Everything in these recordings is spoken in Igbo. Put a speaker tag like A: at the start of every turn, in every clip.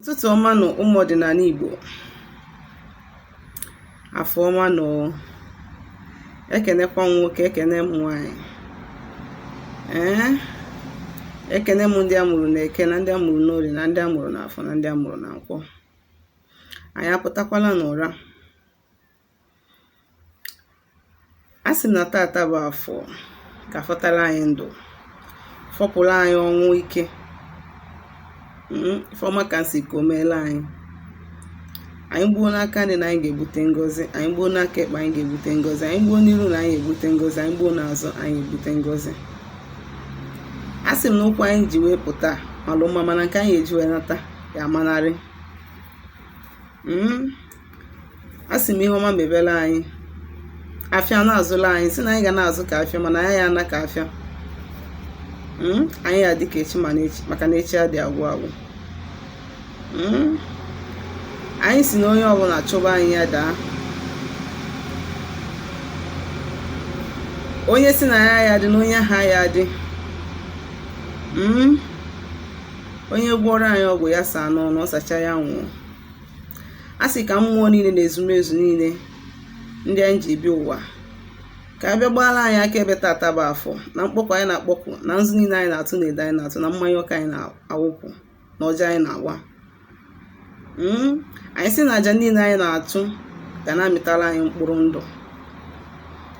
A: Ụtụtụ ọma nụ, ụmụ ọdịnala Igbo. Afọ ọma nụ. Ekenekwa m nwoke, ekene m nwaanyị. Ee, ekene m ndị a mụrụ na eke, na ndị a mụrụ n'orie, na ndị a mụrụ n'afọ, na ndị a mụrụ na nkwọ. Anyị apụtakwala n'ụra. A sị m na tata bụ afọ ga-afọtara anyị ndụ, fọpụrụ anyị ọnwụ ike. Ife ọma ka m sị ka o meela anyị. Anyị gbuo n'aka nri na anyị ga-ebute ngọzi, anyị gbuo n'aka ekpe anyị ga-ebute ngọzi, anyị gbuo n'iru na anyị ebute ngọzi, anyị gbuo n'azụ anyị ebute ngọzi. A sị m na ụkwụ anyị ji wee pụta malụ mma, mana nke anyị eji wee nata ya amanarị. A sị m ihe ọma mebela anyị. Afịa na-azụla anyị, sị na anyị ga na-azụ ka afịa, mana anyị ya ana ka afịa. Anyị ya dị ka echi, mana echi, maka na echi adị agwụ agwụ. Anyị sị na onye ọbụla chụba anyị ya daa. Onye sị na ya ya dị na onye ahụ ya adị. Onye gwọrọ anyị ọgwụ ya saa n'ọnụ, ọ sacha ya nwụọ. A sị ka mmụọ niile na ezumezu niile ndị anyị ji bịa ụwa ka a bịa gbaara anyị aka ebe tata bụ afọ, na mkpọkụ anyị na-akpọkụ, na nzu niile anyị na-atụ, na edo anyị na-atụ, na mmanya ọka anyị na-awụpụ, na ọjị anyị na-awa. Anyị sị na aja niile anyị na-atụ ga na-amịtara anyị mkpụrụ ndụ.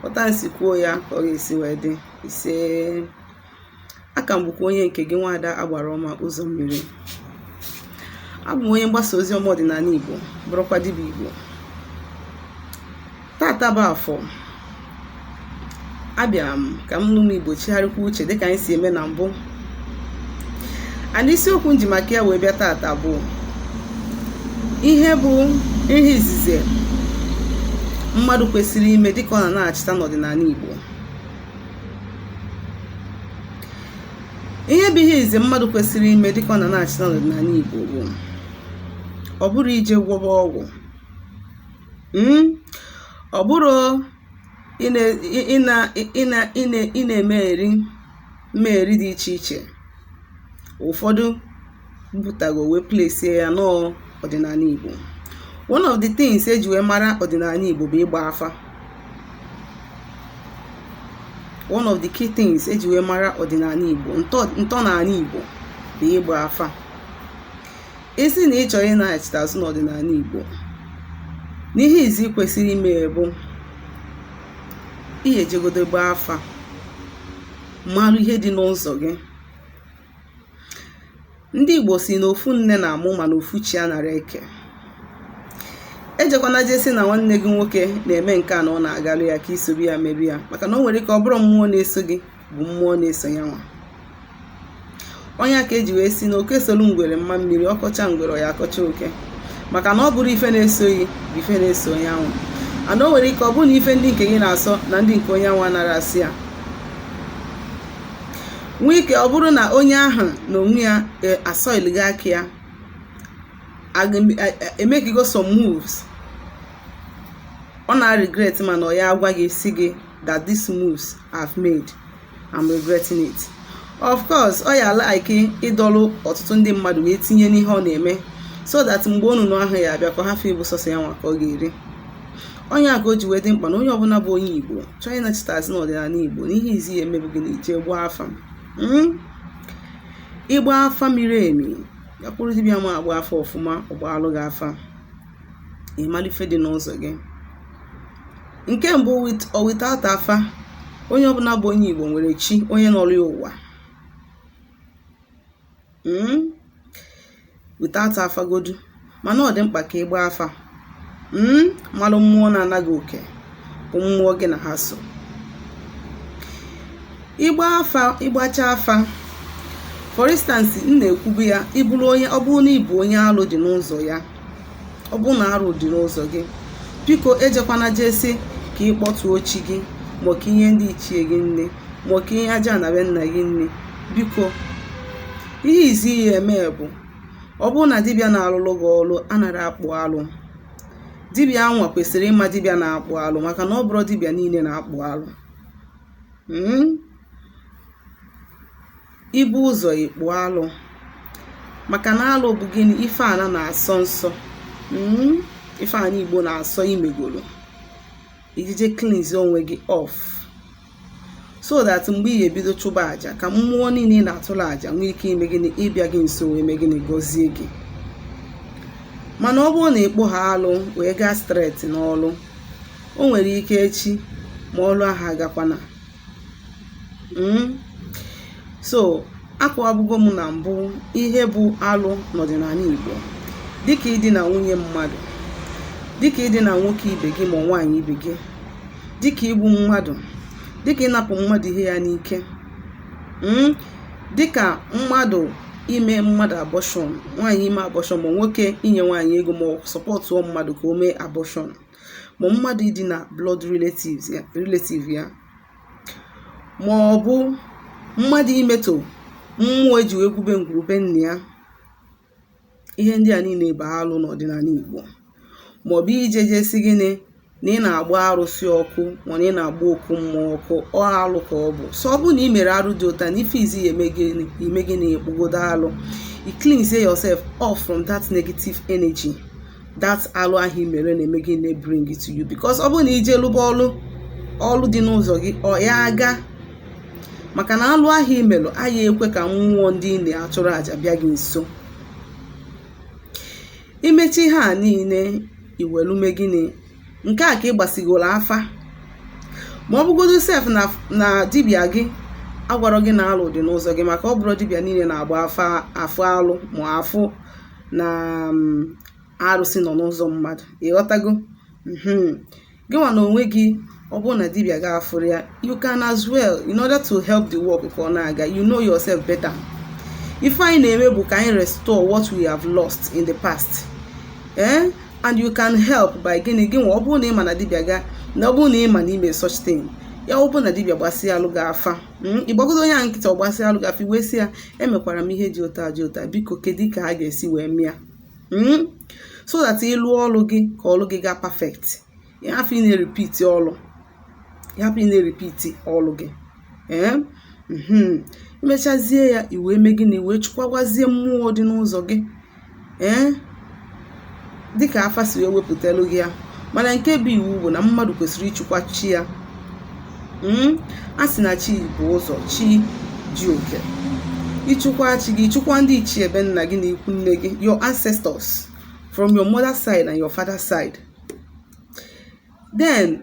A: Ụta nsi kwuo ya ka ọ ga-esi wee dị. Ise. Aka m bụkwa onye nke gị, nwaada Agbara Ọma Ụzọ Mmiri. Abụ m onye mgbasa ozi ọma ọdịnala Igbo, bụrụkwa dibịa Igbo. Tata bụ afọ, abịara m ka m ụmụ Igbo chigharịkwa uche dịka anyị si eme na mbụ. And isiokwu m ji maka ya wee bịa tata bụ ihe bụ ihe izizi mmadụ kwesịrị ime dịka ọ na-anachita n'ọdịnala Igbo. Ihe bụ ihe izizi mmadụ kwesịrị ime dịka ọ na-anachita n'ọdịnala Igbo bụ ọ bụrụ ije gwọba ọgwụ, ọ bụrụ ị na-emegheri mmegheri dị iche iche ụfọdụ butago wee plesie ya n'ọdịnala Igbo. One of the things eji wee mara ọdịnala Igbo bụ ịgba afa. One of the key things eji wee mara ọdịnala Igbo, ntọala Igbo, bụ ịgba afa. Ị sị na ị chọrọ ịnaghachite azụ n'ọdịnala Igbo, n'ihe izi kwesịrị ime bụ ihe ejegodo gbaa afa, mara ihe dị n'ụzọ gị. Ndị Igbo si na ofu nne na-amụ, mana ofu chi anara eke. Ejekwana jesi na nwanne gị nwoke na-eme nke a na ọ na-agalụ ya, ka isobi ya mebi ya, maka na o nwere ike ọ bụrụ mmụọ na-eso gị bụ mmụọ na-eso ya nwa. Onye ka eji wee si na oke solu ngwere mma mmiri, ọkọcha ngwere ya akọcha oke, maka na ọ bụrụ ife na-esoghị bụ ife na-eso onye anwụ. Ana o nwere ike ọ bụrụ na ife ndị nke gị na-asọ na ndị nke onye anwụ anara asị ya. Nwee ike ọ bụrụ na onye ahụ na onwe ya asọiligo aka ya, emekigo some moves ọ na-regret, mana ọ ya agwa gị si gị that these moves I've made, I'm regretting it. Of course, ọ ya like ịdọlụ ọtụtụ ndị mmadụ wee tinye n'ihe ọ na-eme, so that mgbe onunu ahụ ya abịa, ka ọ hafụ ịbụ sọsọ ya nwa ka ọ ga-eri. Onye a ka o ji wee dị mkpa na onye ọbụla bụ onye Igbo chọọ ịnachite azụ n'ọdịnala Igbo, na ihe izi ya emebu gị na ije gbaa afa. Ịgba afa miri emi, gakwuru dibịa ma agba afa ọfụma, ọgbaalụ gị afa, ịmara ife dị n'ụzọ gị. Nke mbụ, with or without afa, onye ọbụla bụ onye Igbo nwere chi onye nọrọ ya ụwa. Without afa godu, mana ọ dị mkpa ka ị gbaa afa, malụ mmụọ na-anaghị oke bụ mmụọ gị na ha so. Ịgba afa, ịgbacha afa, for instance, m na-ekwubu ya, ịbụrụ onye, ọ bụrụ na ịbụ onye alụ dị n'ụzọ ya, ọ bụrụ na arụ dị n'ụzọ gị, biko ejekwana jesi ka ị kpọtuo chi gị, ma ka inye ndị ichie gị nne, ma ka inye aja na be nna gị nne. Biko, ihe izi ya eme bụ ọ bụrụ na dibịa na-alụlụ gị ọlụ anara akpụ alụ, dibịa anwa kwesịrị ịma dibịa na-akpụ alụ, maka na ọ bụrụ dibịa niile na-akpụ alụ. Ibu ụzọ ịkpụ alụ, Maka na alụ bụ gịnị? Ife ana na-asọ nsọ, Ife ana Igbo na-asọ imegolo ijije cleanse onwe gị off, so that mgbe ị ebido chụba àjà, ka mmụọ niile ị na-atụrụ àjà nwee ike ime gịnị? Ịbịa gị nso wee mee gịnị? Gọzie gị. Mana ọ bụrụ na ịkpụ ha alụ wee gaa straight n'ọlụ, o nwere ike echi ma ọlụ ahụ agakwana. So akọwabụgo m na mbụ ihe bụ alụ n'ọdịnala Igbo, dịka ịdị na nwunye mmadụ, dịka ịdị na nwoke ibe gị ma nwaanyị ibe gị, dịka igbu mmadụ, dịka ịnapụ mmadụ ihe ya n'ike, dịka mmadụ ime mmadụ abortion, nwaanyị ime abortion, ma nwoke inye nwaanyị ego, ma supportụọ mmadụ ka o mee abortion, ma mmadụ idina blood relatives ya, relative ya, ma ọ bụ mmadụ imetọ mmụọ eji wee gwube ngwurube nna ya. Ihe ndị a niile bụ alụ n'ọdịnala Igbo. Maọbụ ije jesi gịnị na ị na-agba arụsị ọkụ, mana ị na-agba okwu mmụọ ọkụ, ọ alụ ka ọ bụ. So ọ bụ na ị mere arụ dị ụta na ife izi ya eme gịnị? Ime gịnị? Ekpugodo alụ, you cleanse yourself off from that negative energy that alụ ahụ i mere na-eme gịnị? Bring it to you. Because ọ bụrụ na ije lụba ọlụ, ọlụ dị n'ụzọ gị, ọ ya aga, maka na alụ ahụ imelụ aya ekwe ka mmụọ ndị ị na-achụrụ àjà bịa gị nso. Imechi ihe a niile, iwelume gịnị? Nke a ka ị gbasigoro afa, ma ọ bụgodo sef na dibịa gị agwarọ gị na alụ dị n'ụzọ gị, maka ọ bụrụ dibịa niile na-agba afa afụ alụ ma afụ na arụsị nọ n'ụzọ mmadụ. Ịghọtago? Gị nwa na onwe gị, ọ bụrụ na dibịa gị afụrụ ya, you can as well, in order to help the work ka ọ na-aga. You know yourself better. Ife anyị na-eme bụ ka anyị restore what we have lost in the past, eh? And you can help by gịnị? Gị nwa, ọ bụrụ na ị ma na dibịa ga na ọ bụrụ na ị ma na ime such thing ya, ọ bụrụ na dibịa gbasịa alụ gị afa, ịgbagodo onye a nkịta, ọ gbasịa alụ gị afa, wee sị ya, "Emekwara m ihe dị ụta dị ụta, biko kedu ka a ga-esi wee mịa?" So that ị lụọ ọlụ gị, ka ọlụ gị gaa perfect. Ịhapụ ị na-repeat ọlụ, ịhapụ ị na-repeat ọlụ gị. Ee, imechazie ya, i wee mee gịnị? Wee chụkwagwazie mmụọ dị n'ụzọ gị, ee, dịka afa si wee wepụtalụ gị ya. Mana nke bụ iwu bụ na mmadụ kwesịrị ịchụkwa chi ya. A sị na chi bụ ụzọ, chi ji oke. Ịchụkwa chi gị, ịchụkwa ndị ichie ebe nna gị na ikwu nne gị, your ancestors from your mother side and your father side. Then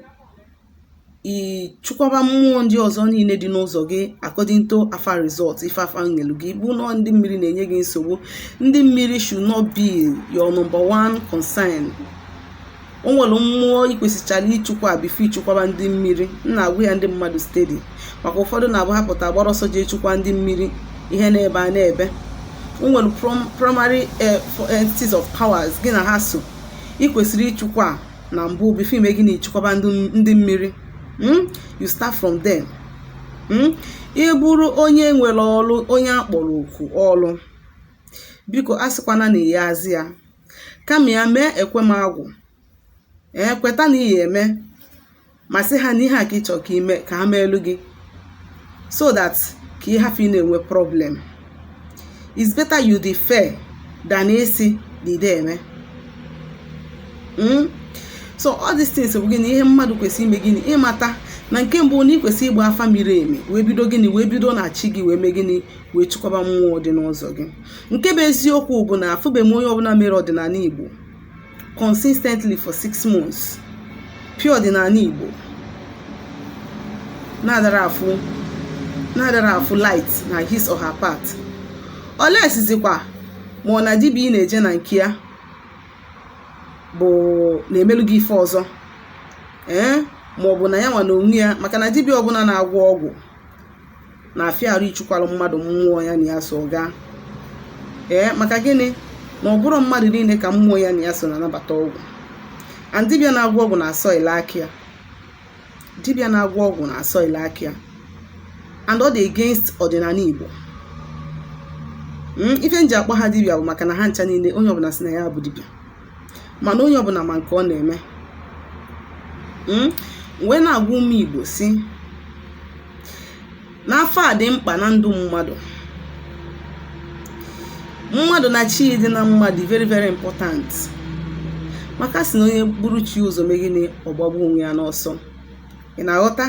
A: ị chụkwaba mmụọ ndị ọzọ niile dị n'ụzọ gị according to afa result. Ife afa nyelu gị bụ nọ ndị mmiri na-enye gị nsogbu. Ndị mmiri should not be your number one concern. O nwere mmụọ ikwesịchara ịchụkwa before ịchụkwaba ndị mmiri. M na-agwa ya ndị mmadụ steady, maka ụfọdụ na-abụ ha pụta gbara ọsọ jee chụkwa ndị mmiri, ihe na-ebe a na-ebe. O nwere primary entities of powers gị na ha so ị kwesịrị ịchụkwa na mbụ before ime gị na ịchụkwaba ndị mmiri. You start from them. Ị bụrụ onye nwere ọlụ, onye akpọrọ oku ọlụ, biko asịkwana na ya azị ya, kama ya mee ekwe m agwụ, ee, kweta na ihe eme, ma sị ha na ihe a ka ị chọrọ ka ime ka ha meelu gị, so that ka ị hapụ ị na-enwe problem. It's better you dey fair than isi na ide eme. So all these things bụ gịnị? Ihe mmadụ kwesịrị ime gịnị? Ịmata na nke mbụ na ị kwesịrị ịgba afa miri emi, wee bido gịnị? Wee bido na chi gị, wee mee gịnị? Wee chụkwaba mmụọ dị n'ụzọ gị. Nke bụ eziokwu bụ na afụbeghị m onye ọbụla mere ọdịnala Igbo consistently for 6 months, pure ọdịnala Igbo, na-adara afụ light na his or her part, olesizikwa ma ọ na dibịa ị na-eje na nke ya bụ na-emelu gị ife ọzọ, ee, ma ọ bụ na ya nwa na onwe ya. Maka na dibịa ọbụla na-agwọ ọgwụ na-afịa arụ ichukwalụ mmadụ mmụọ ya na ya so gaa. Ee, maka gịnị? Na ọ bụrụ mmadụ niile ka mmụọ ya na ya so na-anabata ọgwụ. And dibịa na-agwọ ọgwụ na-asọ ile aka ya, dibịa na-agwọ ọgwụ na-asọ ile aka ya, and ọ dị against ọdịnala Igbo. Ife nji akpọ ha dibịa bụ maka na ha ncha niile, onye ọbụla sị na ya bụ dibịa, mana onye ọbụla ma nke ọ na-eme. Wee na-agwa ụmụ Igbo si n'afọ a dị mkpa na ndụ mmadụ. Mmadụ na chi dị na mma dị very, very important, maka sị na onye buru chi ụzọ mee gịnị? Ọgbagbu onwe ya n'ọsọ. Ị na-aghọta?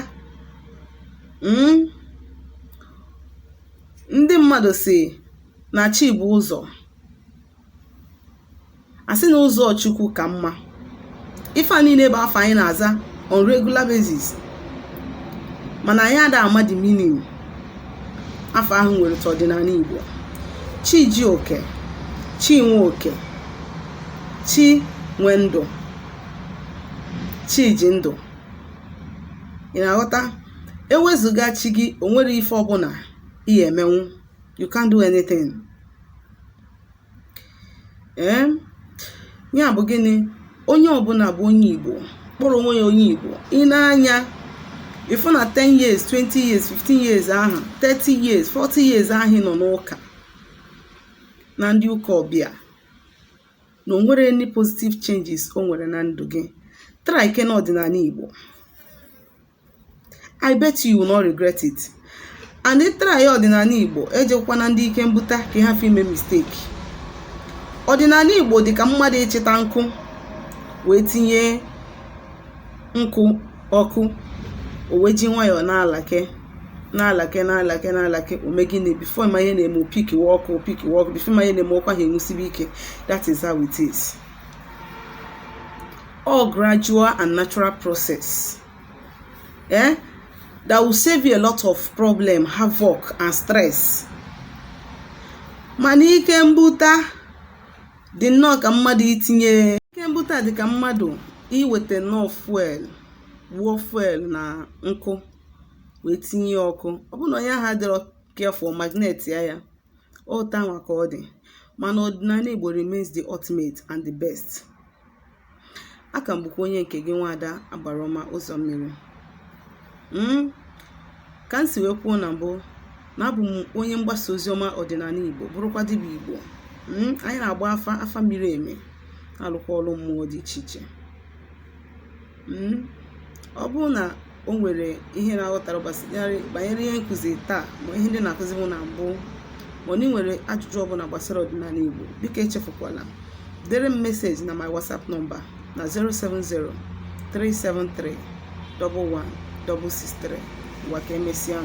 A: Ndị mmadụ si na chi bụ ụzọ, asị na ụzọ Chukwu ka mma. Ife a niile bụ afọ anyị na-aza on regular basis, mana anyị ada ama the meaning afọ ahụ nwere ọdịnala Igbo. Chi ji oke, chi nwe oke, chi nwe ndụ, chi ji ndụ. Ị na-aghọta? Ewezụga chi gị, o nwere ife ọbụla ị emenwu. You can't do anything. Ee, ya bụ gịnị? Onye ọbụla bụ onye Igbo kpọrọ onwe ya onye Igbo, ị na-anya ịfụ na 10 years, 20 years, 15 years ahụ, 30 years, 40 years ahụ ị nọ n'ụka na ndị ụka ọbịa, na o nwere any positive changes o nwere na ndụ gị, try kene ọdịnala Igbo. I bet you will not regret it. And ị try ọdịnala Igbo, ejekwana ndị ike mbuta ka ị hafụ ime mistake. Ọdịnala Igbo dị ka mmadụ ịchịta nkụ wee tinye nkụ ọkụ, o wee ji nwayọọ na-alake, na-alake, na-alake, na-alake. Ome gịnị? Before ma ihe na-eme, opikiwa ọkụ, opikiwa ọkụ. Before ma ihe na-eme, ọkụ ahụ enwusibe ike. That is how it is, all gradual and natural process that will save you a lot of problem, havoc and stress. Mana ike mbuta dị nnọọ ka mmadụ itinye ike mbuta, dị ka mmadụ iweta nnọọ fuel, gbuo fuel na nkụ wee tinye ya ọkụ. Ọ bụrụ na onye ahụ adịrọ careful, magnet ya ya otu anwa ka ọ dị. Mana ọdịnala Igbo remains the ultimate and the best. Aka m bụkwa onye nke gị, nwaada Agbara Ụzọ Mmiri. Ka m si wee kwuo na mbụ na abụ m onye mgbasa oziọma ọdịnala Igbo, bụrụkwa dibịa Igbo. Anyị na-agba afa, afa miri emi, alụkwa ọrụ mmụọ dị iche iche. Ọ bụrụ na o nwere ihe na-aghọtara banyere ihe nkụzi taa, ma ihe ndị na-akụzi m na mbụ, ma ọ na ị nwere ajụjụ ọbụla gbasara ọdịnala Igbo, biko echefukwala dere m message na my WhatsApp number na 070 373 11 663. Ngwa, ka emesịa.